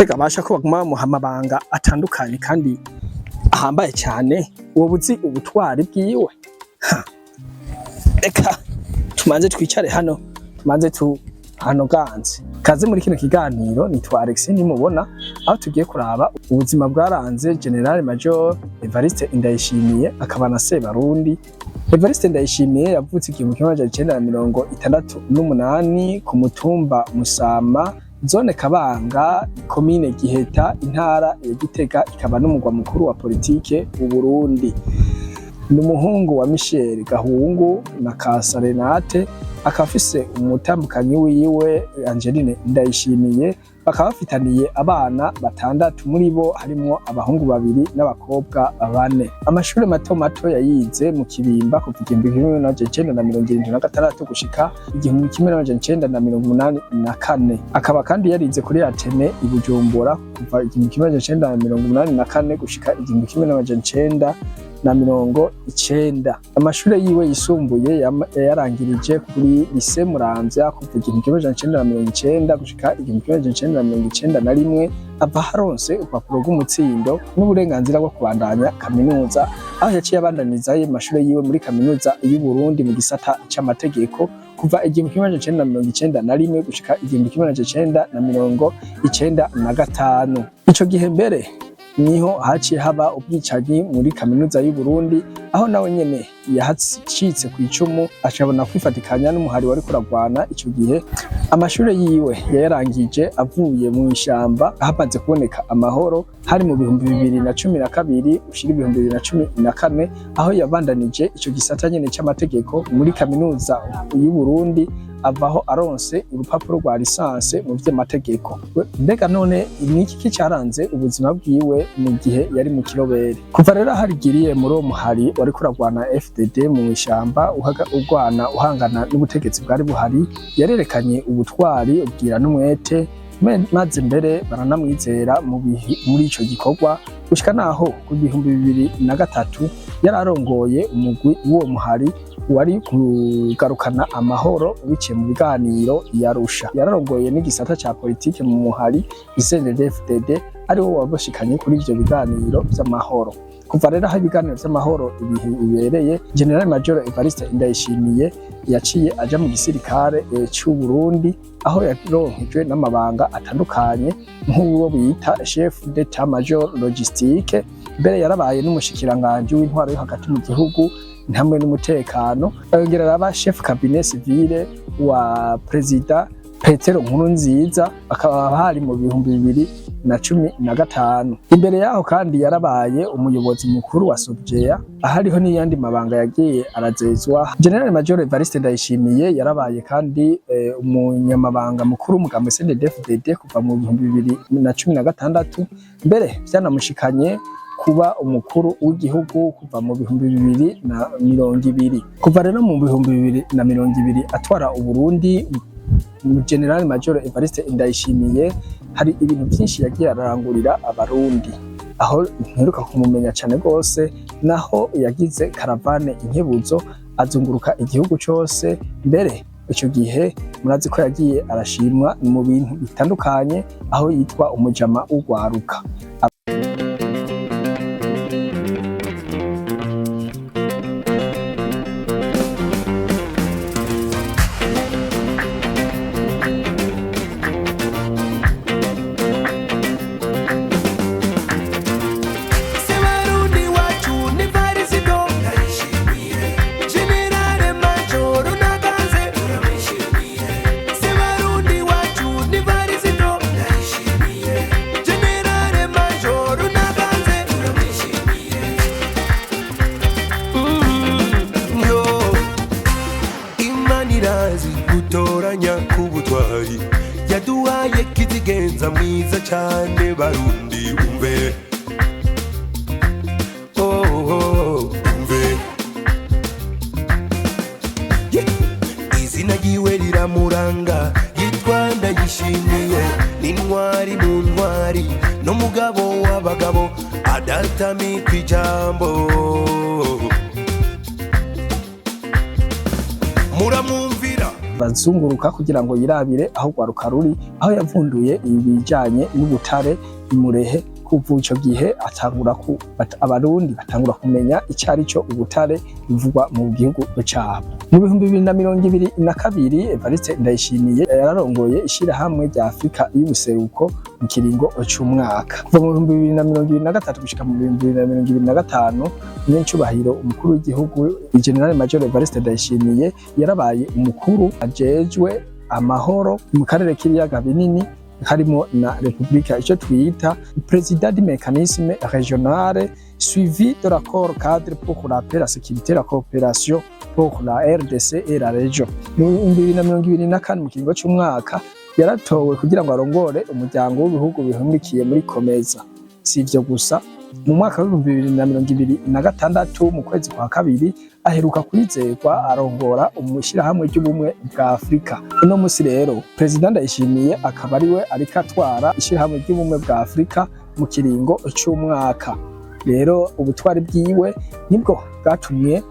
Mbega basha ko baguma bamuha amabanga atandukanye kandi ahambaye cyane, uwo buzi ubutwari bwiwe. Ha. Reka tumanze twicare hano, tumanze tu hano ganze. Kaze muri kino kiganiro, nitwa Alex Nimubona, aho tugiye kuraba ubuzima bwaranze General Major Evariste Ndayishimiye, akaba na Sebarundi. Evariste Ndayishimiye yavutse 1968 ku mutumba Musama, zone Kabanga, komine Giheta, intara ya Gitega, ikaba n'umugwa mukuru wa politike u Burundi. Ni umuhungu wa Michel Gahungu na Kasa Renate, akaba afise umutambukanyi wiwe Angeline Ndayishimiye, bakaba bafitaniye abana batandatu, muri bo harimwo abahungu babiri n'abakobwa bane. Amashure mato mato yayize mu Kibimba kuva 1976 gushika 1984. Akaba kandi yarize kuri Atene i Bujumbura kuva 1984 gushika 1990. Amashure yiwe yisumbuye yayarangirije kuri Lycée Muramvya kuva 1990 gushika 1991, ava haronse urupapuro rw'umutsindo n'uburenganzira bwo kubandanya kaminuza, aho yaciye abandaniza amashure yiwe muri Kaminuza y'u Burundi mu gisata c'amategeko kuva 1991 gushika 1995. Ico gihe mbere niho haciye haba ubwicanyi muri Kaminuza y'u Burundi, aho nawe nyene yahacitse ku icumu, acabona kwifatikanya n'umuhari wari kuragwana ico gihe. Amashure yiwe yayarangije avuye mu ishamba hamaze kuboneka amahoro, hari mu 2012 ushira 2014, aho yabandanije ico gisata nyene c'amategeko muri Kaminuza y'u Burundi, avaho aronse urupapuro rwa licence mu vy'amategeko. Mbega none ni iki cyaranze ubuzima bwiwe mu gihe yari mu kirobere? Kuva rero harigiriye muri uwo muhari wariko uragwana FDD mu ishamba, urwana uhangana n'ubutegetsi bwari buhari, yarerekanye ubutwari, ubwira n'umwete, maze mbere baranamwizera muri ico gikorwa, gushika naho ku 2003 yararongoye umugwi w'uwo muhari wari kugarukana amahoro biciye mu biganiro yarusha. Yararongoye n'igisata ca politike mu muhari CNDD-FDD, ari wo wabushikanye kuri ivyo biganiro vy'amahoro. Kuva rero aho ibiganiro vy'amahoro ibihe bibereye, General Major Evariste Ndayishimiye yaciye aja mu gisirikare c'u Burundi, aho yaronkejwe n'amabanga atandukanye nk'uwo bita chef d'état major logistique. Mbere yarabaye n'umushikiranganji w'intwaro yo hagati mu gihugu hamwe n'umutekano, yongera araba chef cabinet civile wa Perezida Petero Nkurunziza, akaba hari mu 2015. Imbere yaho kandi yarabaye umuyobozi mukuru wa SOBGEA, ahariho n'iyandi mabanga yagiye arazezwa. General Major Evariste Ndayishimiye yarabaye kandi umunyamabanga mukuru w'umugambi CNDD-FDD kuva mu 2016, mbere vyanamushikanye kuba umukuru w'igihugu kuva mu 2020. Kuva rero mu 2020 atwara Uburundi, General Major Evariste Ndayishimiye hari ibintu byinshi yagiye ararangurira Abarundi. Aho mperuka kumumenya cyane rwose, naho yagize caravane Inkebuzo, azunguruka igihugu cose. Mbere ico gihe murazi ko yagiye arashimwa mu bintu bitandukanye, aho yitwa umujama w'ugwaruka. Sebarundi wacu ni Varisito Ndayishimiye, Generale Majoro Ntaganze turamwishimiye. Sebarundi wacu ni Varisito Ndayishimiye, Generale Majoro Ntaganze turamwishimiye. Yo Imana irazi gutoranya k'ubutwari, yaduhaye kizigenza mwiza cyane. Barundi umve, oh, oh, umve. Yeah. Izina ryiwe riramuranga, yitwa Ndayishimiye, n'intwari mu ntwari, n'umugabo w'abagabo adatamika ijambo. Muramwumvira. Arazunguruka kugira ngo yirabire aho rwaruka ruri, aho yavunduye ibijanye n'ubutare imurehe. Kuva ico gihe atangura ku Abarundi batangura kumenya icari co ubutare bivugwa mu gihugu cabo. Mu 2022, Evariste Ndayishimiye yararongoye ishirahamwe rya Afrika y'Ubuseruko mu kiringo c'umwaka. Kuva mu 2023 gushika mu 2025, Nyencubahiro umukuru w'igihugu General Major Evariste Ndayishimiye yarabaye umukuru ajejwe amahoro mu karere k'ibiyaga binini, harimo na Republika, icyo twita président du mécanisme régional suivi de l'accord cadre pour la paix, la sécurité, la coopération pour la RDC et la région. Mu 2024, mu kiringo c'umwaka, yaratowe kugira ngo arongore umuryango w'ibihugu bihumbikiye muri COMESA. Si ivyo gusa, mu mwaka w'2026, mu kwezi kwa kabiri, aheruka kwizerwa arongora umushirahamwe ry'Ubumwe bwa Afurika. Uno musi rero Perezida Ndayishimiye akaba ariwe ariko atwara ishirahamwe ry'Ubumwe bwa Afurika mu kiringo c'umwaka. Rero ubutwari bwiwe nibwo bwatumye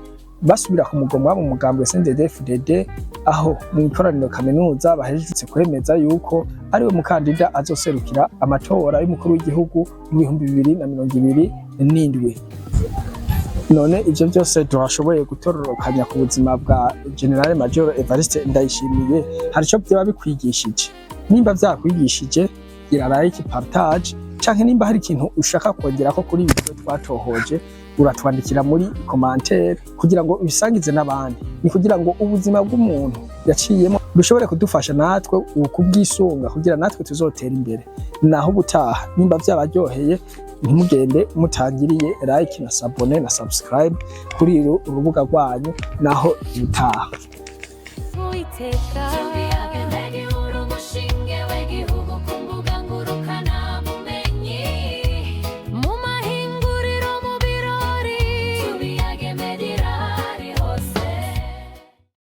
basubira kumugomwa mu mugambwe CNDD-FDD, aho mu ikoraniro kaminuza baherutse kwemeza yuko ariwe mukandida azoserukira amatora y'umukuru w'igihugu mu 2027. None ivyo vyose turashoboye gutororokanya ku buzima bwa General Major Evariste Ndayishimiye, hari ico vyoba bikwigishije? Nimba vyakwigishije, gira like, partage, canke nimba hari ikintu ushaka kongerako kuri ibi twatohoje, uratwandikira muri commentaire kugira ngo ubisangize n'abandi. Ni kugira ngo ubuzima bw'umuntu yaciyemo bushobore kudufasha natwe kubwisunga kugira natwe tuzotera imbere. Naho ubutaha. Nimba vyabaryoheye, ntimugende mutangiriye like na s'abonner na subscribe kuri uru rubuga rwanyu. Naho ubutaha. Uwiteka.